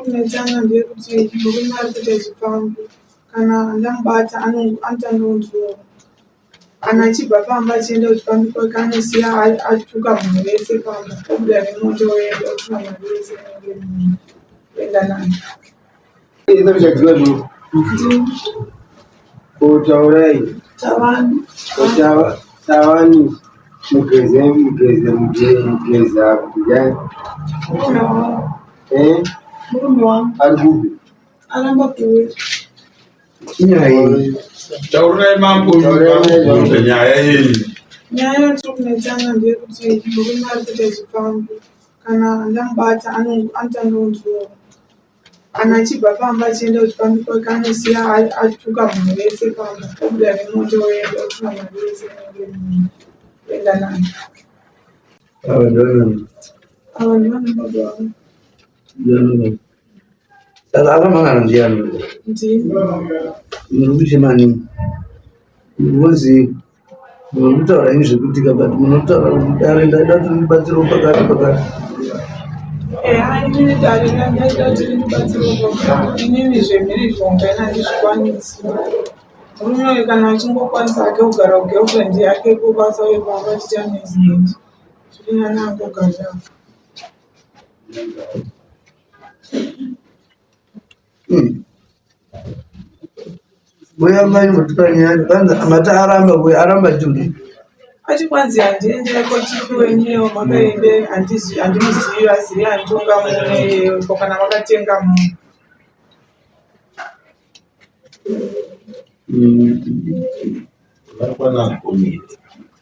yatiri kunetsana ndeyekuti murume ari kuita chipfambi. Kana ndamubata anotanga kundirova. Kana achibva pamba achienda kuchipfambi kwake anosiya atuka munhu wese pamba obuda nemota oenda otora mari yese inenge iri mumba oenda nayo. Taurai. Tavani. Tavani. Mugeze mugeze mugeza ndiani? Murume wangu. Eh? Murume wangu. Ari kupi? Aramba kuuya. Inyaya iyi. Taurai mambo mubvunze nyaya yenyu. Nyaya yatiri kunetsana ndeyekuti murume ari kuita chipfambi. Kana ndamubata anotanga kundirova. Kana achibva pamba achienda kuchipfambi kwake anosiya atuka munhu wese pamba obuda nemota oenda otora mari yese inenge iri mumba oenda nayo. Ava ndivanani? Ava ndivana baba vangu. Ndivanani? Saka akamangana ndiani? Ndini. Muri kuchema nini? Ngozi Muri kutaura ini zvekuitika but munotaura kuti dare ndaida kuti ndibatsirwe pakati pakati. Eya inini dare ndaida kuti ndibatsirwe pakati. Inini zvemhirizhonga ini handizvikwanisi. Murume uyu kana achingokwanisa hake kugara kugirlfriend yake kubasa uye pamba achiita management zviri nani angogara. Mbuya mai mutipa nyaya kwanza mati aramba kuya aramba chii? Ati kwanzi handiendeko tipiwe nyewo makaende handimuzivi azivi anditonga muno iyeyo ko kana makatenga munhu.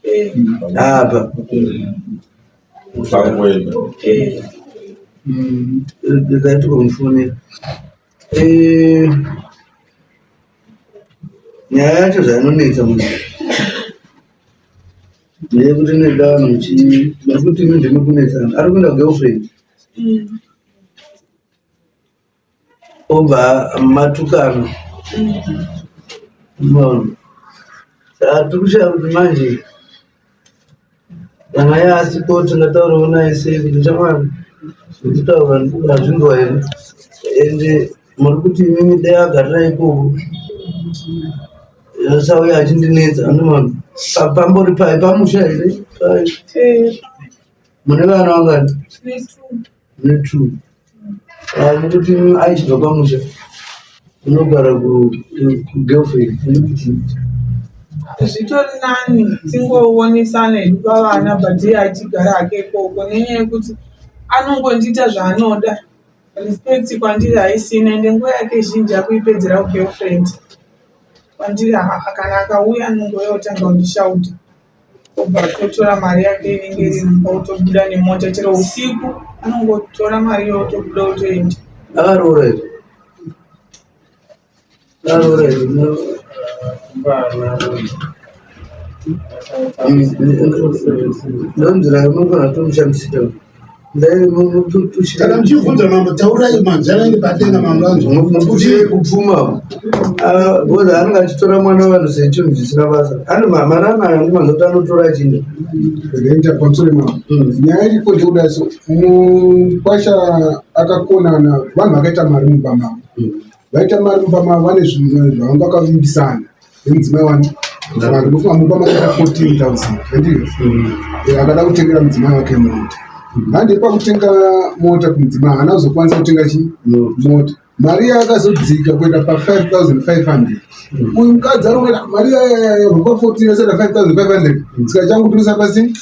Eh. Apa. Pangwena. Eh. Ndikaiti kumufonera. Eh, nyaya yacho zvainonetsa munhu ndeyekuti neda vanhu muchi nekuti imi ndimi kunetsana ari kuenda girlfriend obva matukana unoona saka tiri kushaya kuti manje Kana iye asipo tingataurawo naye sei kuti shamwari zvekutaura hazvinzwa here ende muri kuti imimi dai agarira ikoko asauya achindinetsa anoona pambori pai pamusha here pai mune vana vangani Mune two. Ah, nekuti aichibva pamusha unogara kugirlfriend nekuti Zvitori nani tingoonesana hedu pavana but iye achigara hake ikoko nenyaya yekuti anongondiita zvaanoda. Respect kwandiri haisina ende nguva yake zhinji akuipedzera kugirlfriend. Kwandiri kana akauya anongouya otanga kundishauta. Obva atotora mari yake inenge iri mumba otobuda nemota chero usiku anongotora mari iyoyo otobuda otoenda. Akaroora here? Akaroora here? Ndonzira yamunogona kutomushamisira. Kana muchibvunza mambo taurai manzwi anenge padenga mambo anzwa. Kuti kupfuma because anenge achitora mwana wevanhu sechinhu chisina basa. Ane mari anayo ndimanzwa kuti anotora achinda. Renta pamusoro mambo. Nyaya iripo ndekuda so mukwasha akakonana vanhu vakaita mari mumba mavo. Vaita mari mumba mavo vane zvinhu zvavanga vakavimbisana. Nemudzimai wani vanhu ndofunga mumba makaita 14000 handii eh, akada kutengera mudzimai wake mota handi pakutenga mota kumudzimai haana kuzokwanisa kutenga chi mota mari yaakazodzika kuenda pa 5500 uyu mukadzi ari kuenda mari yabva pa 14 yasada 5500 saka changu ndinosa pasi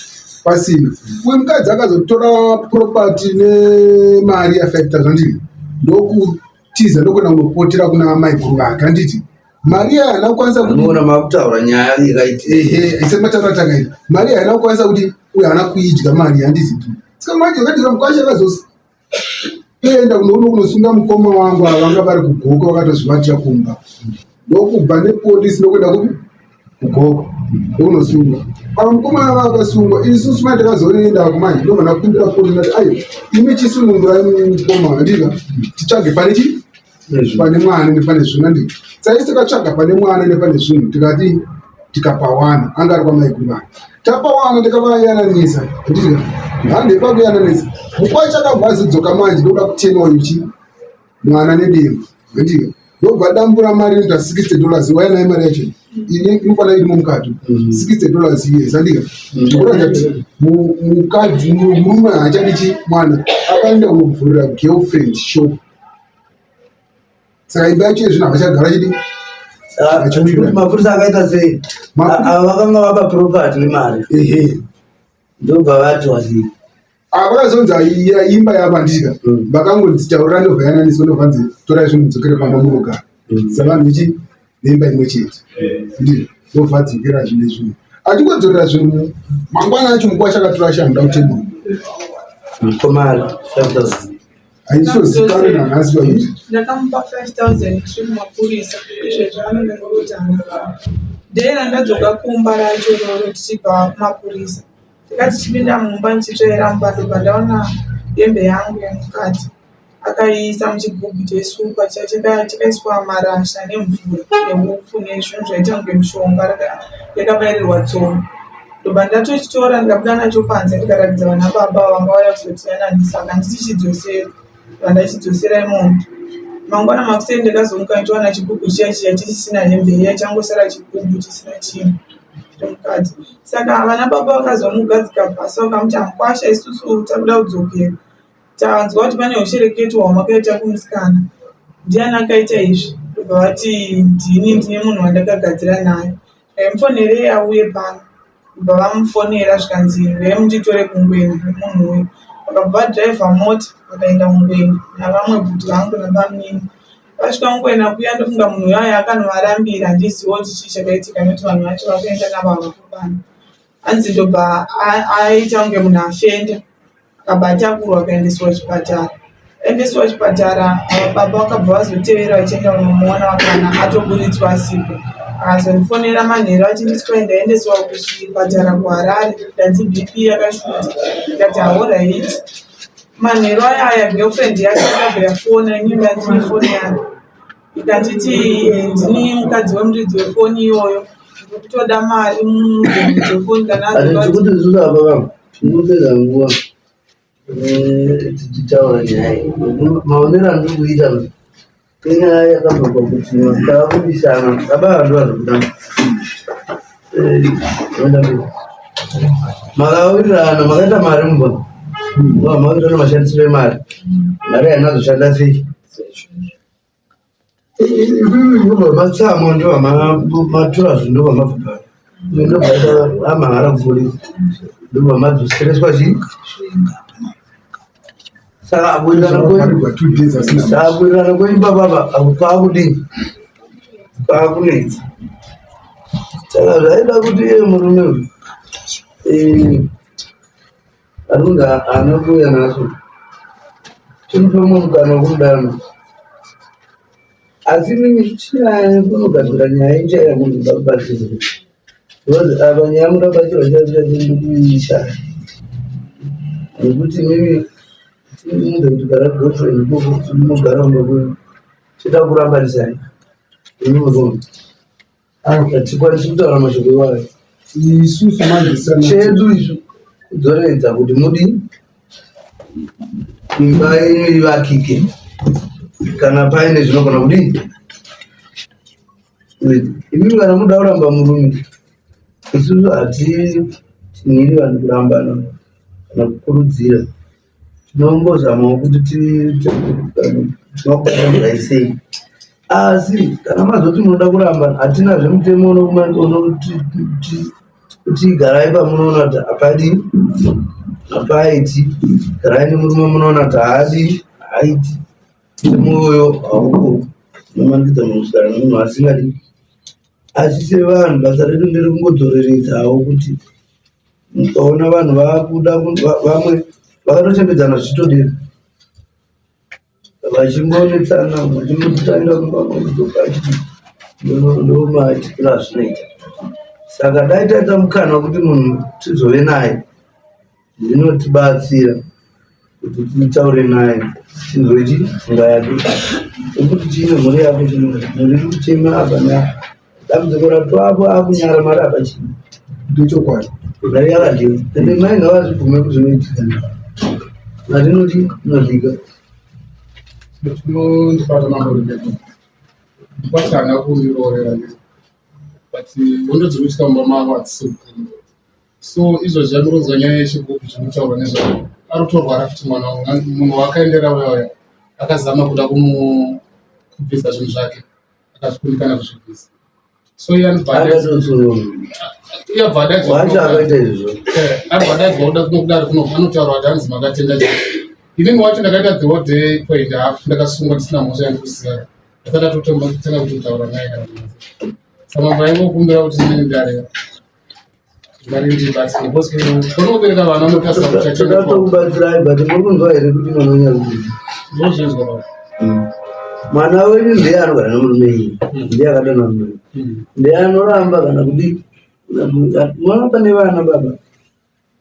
pasina uyu mukadzi akazotora property nemari ya 5000 ndii ndokutiza ndokuenda kunopotera kuna amaiguru vake handiti Maria haana kukwanisa kuti unoona makutaura nyaya yakaita ehe sematauro atakaita Maria haana kukwanisa kuti uyo haana kuidya mari handiti saka manje zvakadira mukwasha akazoenda kunoona kunosunga mukoma wangu ava vanga vari kugoko vakatozvivatira kumba ndokubva nepolisi ndokuenda kupi kugoko ndokunosungwa ava mukoma ava akasungwa isusu manje takazoendako manje ndobva ndakumbira polisi ndati ayi imi chisunungurai mukoma handika titsvage pane chii pane mwana nepane zvinhu andi saisi takatsvaga pane mwana nepane zvinhu tikati tikapawana anga ari kwamaiguru vake tapawana tikavayananisa handiti hande pakuyananisa mukwacho akabva azodzoka manje ndokuda kutema uyu chi mwana nedemo handika ndobva dambura mari inoita $60 waya nayo mari yacho ine inofanira irimo mukati $60 yes handika kuratidza kuti mukadzi murume haachadi chi mwana akaenda kunovhurira girlfriend shop saka imba yacho yezvino havachagara chidi Kuti mapurisa akaita sei? Ava vakanga vaba property nemari. Ehe. Ndobva vati wazii. Ava vakazonzi imba yavandika vakangonzi taurira ndobva yananiswa ndobva torai zvinhu mudzokere pamba munogara savanhu vechi neimba imwe chete ndizvo ndobva adzokera zvine zvinhu achingodzorera zvinhu mangwana acho mukwasha akatora shamhu kutemura Mukomana 5000. Haizozikanwi nanhasi vaiti. Ndakamupa 5000 tiri kumapurisa izvezvi anenge kuti haana. Day randadzoka kumba racho iroro tichibva kumapurisa ndakati tichipinda mumba ndichitsvaira mumba ndobva ndaona hembe yangu yemukati akaiisa muchigubhu chesupa chakaiswa marasha nemvura neupfu nezvinhu zvaita kunge mushonga yakabairirwa tsono. Ndobva ndatochitora ndikabuda nacho panze ndikaratidza vana baba vanga vauya kuzotiyananisa vakanditi chidzosere ndobva ndachidzosera imomo. Mangwana makuseni ndakazomuka ndichiwana chigubhu chiya chiya chisisina hembe iya changosara chigubhu chisina chinhu chiri mukati. Saka vana baba vakazomugadzika pasi vakamuti mukwasha isusu takuda kudzokera tanzwa kuti pane hushereketwa hwamakaita kumusikana ndiani akaita izvi ndobva vati ndini ndine munhu wandakagadzira naye Mufonerei auye pano. Ndobva vamufonera zvikanzi huyai munditore kuNgwena nemunhu uyu. Vakabva vadhiraivha mota vakaenda kuNgwena navamwe bhudhi vangu nabamunini. Vasvika kuNgwena kuya ndofunga munhu uya uya akanovarambira handiziviwo kuti chii chakaitika nekuti vanhu vacho vakaenda navo havapo pano. Hanzi ndobva aita kunge munhu afenda. Akabva atakurwa akaendeswa kuchipatara. Aendeswa kuchipatara baba vakabva vazotevera vachienda kunomuona vakawana atoburitswa asipo. Akazondifonera manheru achinditi kwai ndaendeswa kuchipatara kuHarare ndanzi BP yakashuta ndikati haoraiti. Manheru aya aya girlfriend yake yakabva yafona ini ndandine foni yake ikanditi ndini mukadzi wemuridzi wefoni iyoyo ndikutoda mari muridzi wefoni kana Handiti isusu apa vangu tinopedza nguva tichitaura nyaya iyi. Maonero andiri kuita inyaya yakabva pakuti takabudisana baba ava ndovazvokuda makawirirana makaita mari mumba makawirirana mashandisiro emari mari haina kuzoshanda sei Ndobva matsamo ndobva matura zvinhu ndobva mabva ndobva amhangara kupolisi ndobva madzosereswa chii saka kuwirirana kwenyu baba kwaakudii kwaakunetsa saka zvaida kuti iye murume uyu eh, Arunga haana kuuya nhasi. Timupe mumwe mukana wekumudana. Asi mimi chinyaya kunogadzira nyaya ichaya munhu kuda kubatsirwa. Because apa nyaya muda kubatsirwa chaicho chaicho ndikuishaya. Nekuti mimi timuudze kuti gara girlfriend ikoko munogara kumba kwenyu. Toda kurambanisai. Imi murume. Hatikwanisi kutaura mashoko iwayo. Isusu manje sana Chedu isu kudzoreredza kuti mudi imba yenyu ivakike kana paine zvinogona kudii Kuita. Imimi kana muda kuramba murume isusu hatitinhiri vanhu kurambana kana kukurudzira Tinombozamawo kuti tinokubatanidza sei asi kana mazoti munoda kuramba hatinazve mutemo unoti garai pamunoona kuti hapadi hapaiti garai nemurume munoona kuti haadi haaiti mutemo iwoyo hauko unomanikidza munhu kugara nemunhu asingadi asi sevanhu basa redu nderekungodzoreredzawo kuti Ukaona vanhu vakuda vamwe vakatochembedzana zvichitodero vachingonetsana vachimbotangira kumba kudzoka achiti ndomaitikiro azvinoita saka dai taita mukana wekuti munhu tizove naye zvinotibatsira kuti titaure naye tinzwe chi pfungwa yake nekuti chii nemhuri yako chii mhuri iri kuchema apa neapa Dambudziko ratoapo akunyara mari apa chii? Ndechokwadi. Mari yakadyiwa. Ende mai ngavazvibvume kuti zvinoitika. Mari inoti inodyika. Chinondibata mambo Rebecca. Mukwasha haana kundiroorera but hondo dziri kuitika mumba mavo hadzisi kupinda. So izvozvi amuronzwa nyaya yechigubhu zvinotaurwa nezvayo. Ari kutorwara futi mwana wangu. Munhu waakaendera uya uya akazama kuda kubvisa zvinhu zvake akazvikundikana kuzvibvisa. So iye anobva adaidzwa wacho akaita izvozvo. Anobva adaidzwa kuda kuno kudare kuno anotaura kuti hanzi makatenga chii. Inini wacho ndakaita the whole day point half ndakasungwa ndisina mhosva yandikuziva. Ndasati ndatotanga kutotaura naye kana kunzi. Saka mambo aingokumbira kuti inini ndare mari ndibatsire because kunobereka vana unotarisa kuti Toda achengeta. tokubatsirai but muri kunzwa here kuti mwana wenyu ari kudii? Ndozvinzwa baba. Mwana wenyu ndiye anogara nemurume iye. Ndiye akadana murume. Ndiye anoramba kana kudii? Mwana pane vana baba.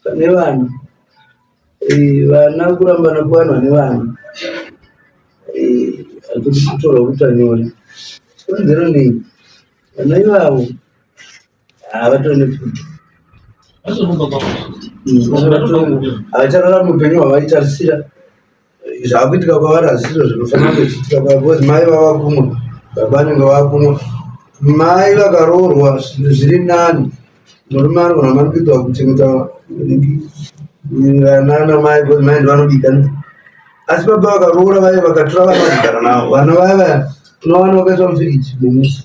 Pane vana. Vana kurambana kuvanhu vane vana. Hakudi kutorwa kuita nyore. Chikonzero nei? Vana ivavo havatori nepfuti. Havachararami upenyu hwavaitarisira. Zvakuitika kwavari hazvisizvo zvinofanira kunge zvichiitika kwavari because mai vava kumwa, baba vanenge vakumwa. Mai vakaroorwa zvinhu zviri nani. Murume anogona kumanikidzwa kuchengeta vana namai because mai ndovanobika. Asi baba vakaroora vaye vakatora vana vachigara navo, vana vaya vaya unovaona vakaiswa mufiriji memusi.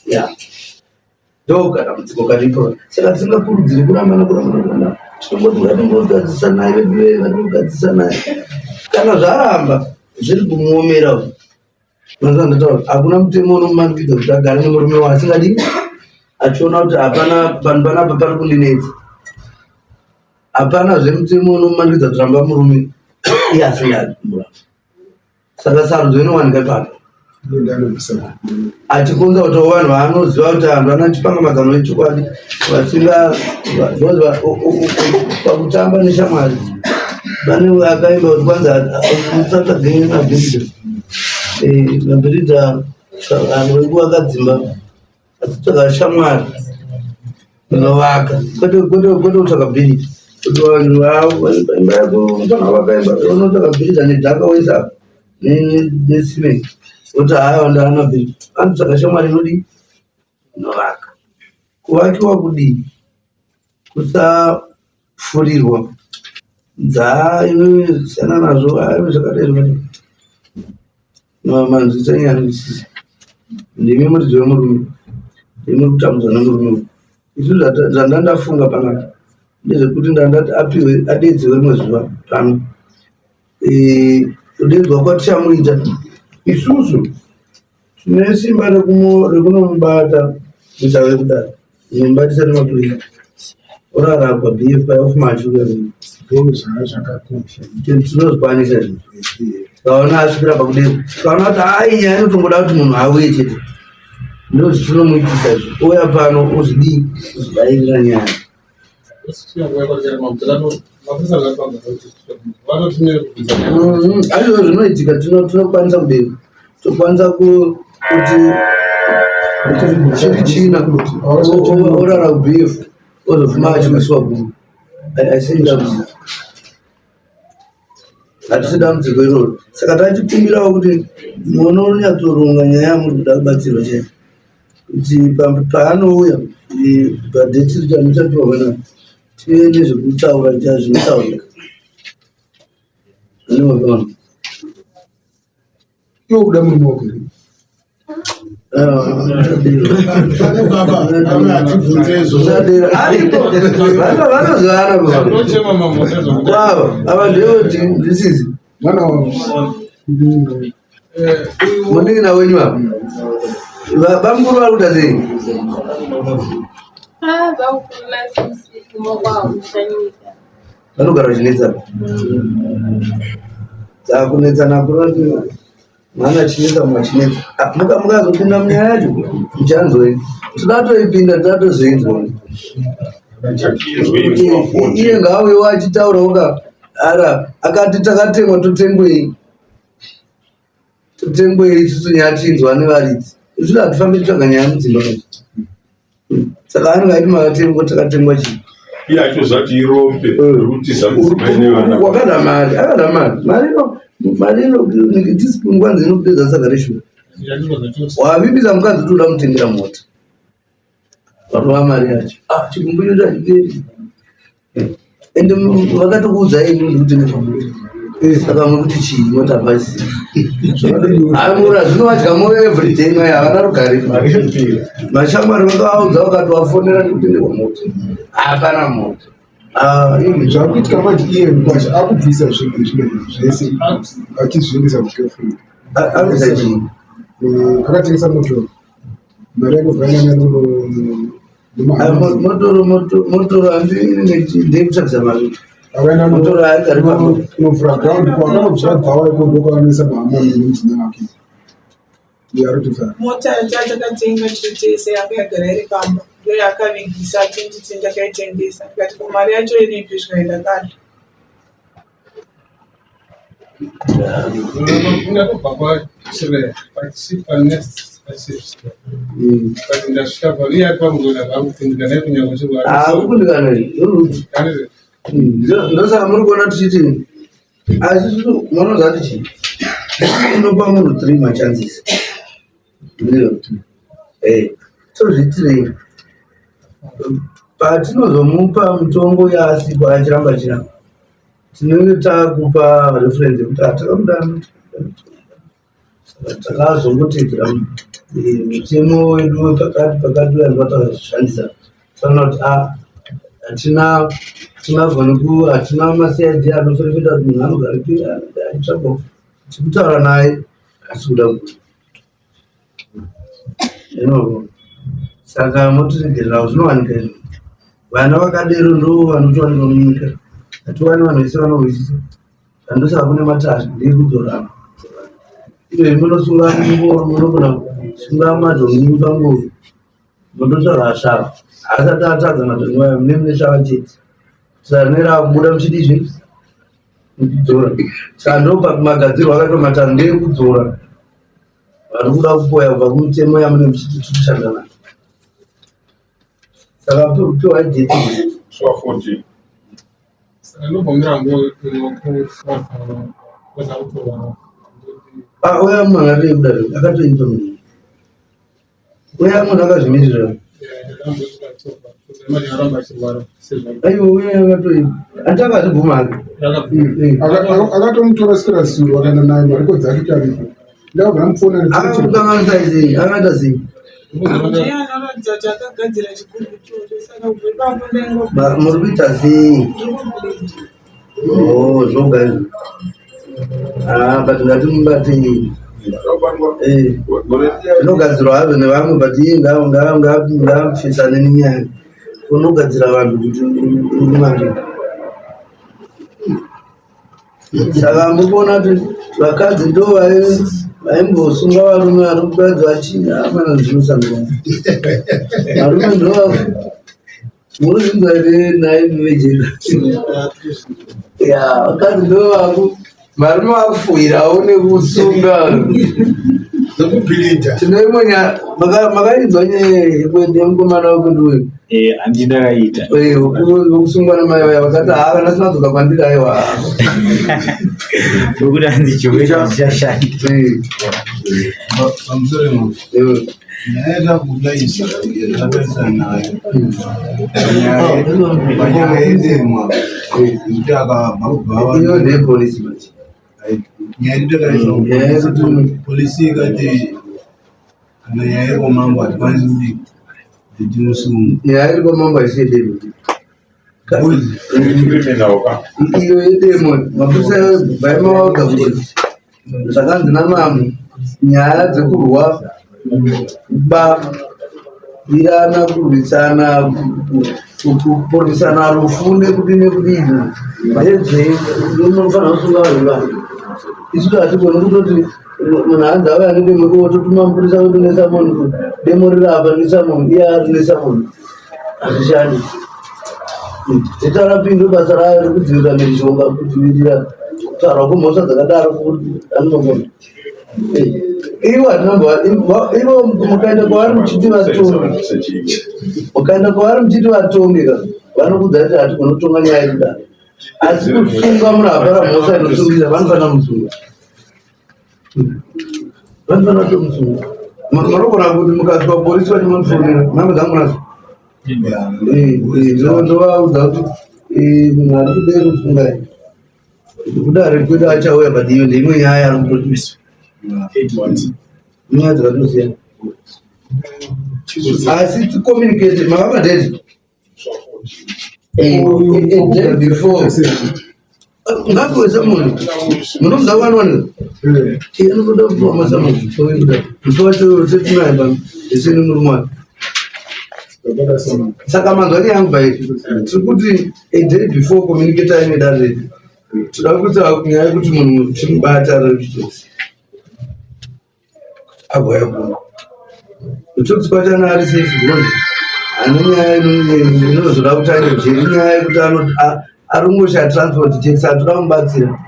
Yeah. Ndokadambudziko karipo. Saka tisingakurudziri kurambana kurambana kurambana. Tinongoti ngatingogadzisanai veduwe ngatingogadzisanai. Kana zvaramba zviri kumuomera uyu. Mazuva andataura hakuna mutemo unomumanikidza kuti agare nemurume waasingadi achiona kuti hapana panhu panapa pari kundinetsa. Hapana zvemutemo unomumanikidza kuti ramba murume iye asingadi kumuramba. Saka sarudzo inowanika ipapo. Achikonza kuti vanhu vaanoziva kuti vanhu vanachipanga mazano echokwadi vasinga pakutamba neshamwari pane akaimba kuti kwanzi usatsvage mabhiridha mabhiridha vanhu vekuvaka dzimba asi tsvaga shamwari inovaka kwete kwete kwete kutsvaga bhiridha kuti vanhu imba yako unofanira kuvaka imba unotsvaga bhiridha nedhaka woisa apa necement woti haiwa ndaana bhiridha anotsvaga shamwari inodii inovaka kuvakiwa kudii kusafurirwa nzaa iwewe siyana nazvo aiwe zvakadai zvakadai Manzwisa nyaya anonzwisisa. Ndimi muridzi wemurume. Ndimi muri kutambudzwa nemurume uyu. Isu zvandandafunga panapa ndezvekuti ndandati apiwe adeedzwe rimwe zuva pano. Kudeedzwa kwatichamuita isusu tine simba rekunomubata kuti ave kudare. Kunomubatisa nemapurisa. Orarapwa BF by of March Zvakakosha. Tinozvikwanisa izvi. Kaona asvikira pakudii kaona kuti hai nyaya inotongoda kuti munhu auye chete ndozvitinomuitisa izvi ouya pano ozvidii ozvidairira nyaya. Aizvo zvinoitika tinokwanisa kudii tokwanisa kuti chiri china orara kubf ozofuma achiwiswa gumbo haisiri dambudziko hatisi dambudziko iroro saka tachikumbirawo kuti munonyatsoronga nyaya yamuri kuda kubatsirwa chaiyo kuti paanouya padheti richamuchapiwa kana tive nezvekutaura zvinotaurika. Iwe kuda murume wako here? Aripo vanozivana baba ava ndivo ndisizi Mwana wangu. munin'ina wenyu ava bamukuru vari kuita sei? Ah, bamukuru nasisi kumba kwavo kushanyika. Vanogara vachinetsana. Dzakunetsana kurati mwana achinetsa mumwe achinetsa. Ah, muka mukazopinda munyaya yacho muchanzwei. Toda toipinda toda tozoinzwa. Iye ngaauyewo achitaurawo ka ara akati takatengwa totengwei. Totengwei isusu nyaya tiinzwa nevaridzi. Isusu hatifambi tichitsvaga nyaya mudzimba manje. Saka anenge aiti makatengwa takatengwa chii? Iye achitoziva kuti irombe rikutiza mudzimai nevana. Wakada mari, akada mari. Mari ino Mari teaspoon kwanzi inopedza saka reshuga. Wavimbisa mukadzi kuti uda mutengera mota. Varova mari yacho. Ah, chigumbu chocho hachiperi. Ende vakatokuudzai imi kuti kutengesa mota. Saka muri kuti chii mota hapasi. Amura zvinovadya moyo everyday mai havana rugare. Mashamwari vakavaudza vakatovafonera nekutengerwa mota. Hapana mota. Ah, zvakuitika manje iye mkwasha akubvisa zvinhu izvi zvese achizviendesa kugirlfriend. Akubvisa chii? Eh, akatengesa motoro mari yake bvainana motoro motoro handindekutsvagisa mari akaenda motoro haigari kunovhura ground kwakanobvira bhawa iko ndokwavanoisa mahama nemudzimai wake Mota yatakatenga tiri tese yanga yagara iri pamba ndoyaakavigisa achinditi ndakaitengesa ndikati ko mari yacho iripi zvikaenda kare. Ndakabva kwaChireya pachipa next pachifta but ndasvika pa iye ari pamugona zvakupindika naye kunyangwe chirwara. Ah, kukundikana izvi. Ndosaka muri kuona tichiti asi isusu munoziva kuti chii inopa munhu three machances ndiyo eh tozviitirei patinozomupa mutongo yaasipo achiramba achiramba tinenge takupa reference yekuti atakamuda Saka takazongotedzera eh, mutemo wedu wepakati pakati uya ndowatakazoshandisa taona kuti ah, hatina hatingagoni ku hatina macid anoferefeta kuti munhu anogara pi aitsvagwa tikutaura naye asi kuda ku saka motiregererawo zvinowanika izvo vana vakadero ndo vanotowanikwa munyika hatiwani vanhu vese vanohwisisa Ndosaka kune matare ndekudzorana. Izvezvi munosunga ngoro munogona kusunga madhongi pangoro mondotsvaga shava haasati atadza madhongi ayo mune mune shava chete saka rinenge rakubuda muchiti izvi muchidzora saka ndopamagadzirwo akaitwa matare ndeyekudzora vari kuda kupoya kubva kumitemo yamunenge muchiti tiri kushanda nayo saka piwai date 14 Saka ndobvumira ngokuza kutorwa. Ah, uya munhu akatoibuda zve akatoipa munhu uya munhu akazvimirira aiwa uya akatoipa ati akazvibvuma hake akatomutora sikira zuro akaenda naye mariko dzake taripo ndakabva ndamufona akamukanganisa sei akaita sei Ndiye anoratidza kuti akagadzira chigubhu ichocho saka kubva ipapo ndaingo Muri kuita sei ndiri kubleed. Oh, zvoga izvo. Ah, but ngatimubate eh zvinogadzirwa hazvo nevamwe but iye ngaapfisane nenyaya unogadzira vanhu kuti mari Saka mukuona kuti vakadzi ndo vaimbosunga varume vari kukadzi vachinamana zvinosangana varume ndo munozvinzwa here nhai muvejena ya vakadzi ndo vaku varume vakufuhirawo nekusunga nekubhilidha tine imwe nyaya makainzwa nyaya yemukomana wekwedu uyu Eh, handi ndakaita. Eh, wekusungwa namai vaya vakati haa kana asina kudzoka kwandiri aiwa Wekuti hanzi chihure chichashanda. Eh, Pamusoro imo, eh. nyaya yatakudaisa yatatarisana nayo panyaya yedemo yekuti akabva kubva iyo ndeyepolisi manje nyaya yatatarisana Nyaya yekuti polisi ikati kana nyaya iri kwamambo hatikwanisi kuti kuti timusunge nyaya iri kwamambo haisi yedemo Criminal ka. iyo yedemo mapurisa vaimavaudza kuti zvakanzi namambo nyaya dzekurwa kuba kubirana kurwisana kuponesana rufu nekudii nekudii ndedzei unofanira kusunga vanhu vanhu isu hatigoni kutoti munhu hanzi auya nedemo iko totuma mupurisa kuti nesamoni demo riri apa nesamoni iye ari nesamoni hazvishandi zcrp ndo basa rayo rekudzivirira mhirizhonga kudzivirira kutaurwa kwemhosva dzakadaro anogona ivo hatinambova ivo mukaenda kwavari muchiti vatonge mukaenda kwavari muchiti vatonge ka vanokudza kuti hatigoni kutonga nyaya yekudaro asi kusunga munhu apara mhosva inosungisa vanofanira musunga. Vanofanira kutomusunga. Munogona kuti mukasvika kupolisi vachimomufonera namba dzangu nadzo. Ndovaudza kuti munhu ari kudai kusunga kudare kwedu achauya but iyo ndeimwe nyaya ari kutotiisa. Nyaya dzakatosiyana. Asi ticommunicate mavapa date. Before ngapiwe samoni munomuda wanoni anotoda kupiwa masamoni musi wacho setinaye pano ese nemurume wake saka manzwa neyangu bai tiri kuti a day before communicate aine dare redu toda kuita nyaya yekuti munhu timubata rechitotsi agouya kuno kutsotsi kwachana ari safe because ane nyaya inozoda kuti aende kujeri inyaya yekuti ari kungoshaya transport chete saka toda kumubatsira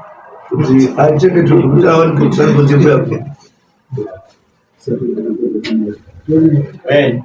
kuti achengetwe kuti awanike transport yekuya kuno. Eh,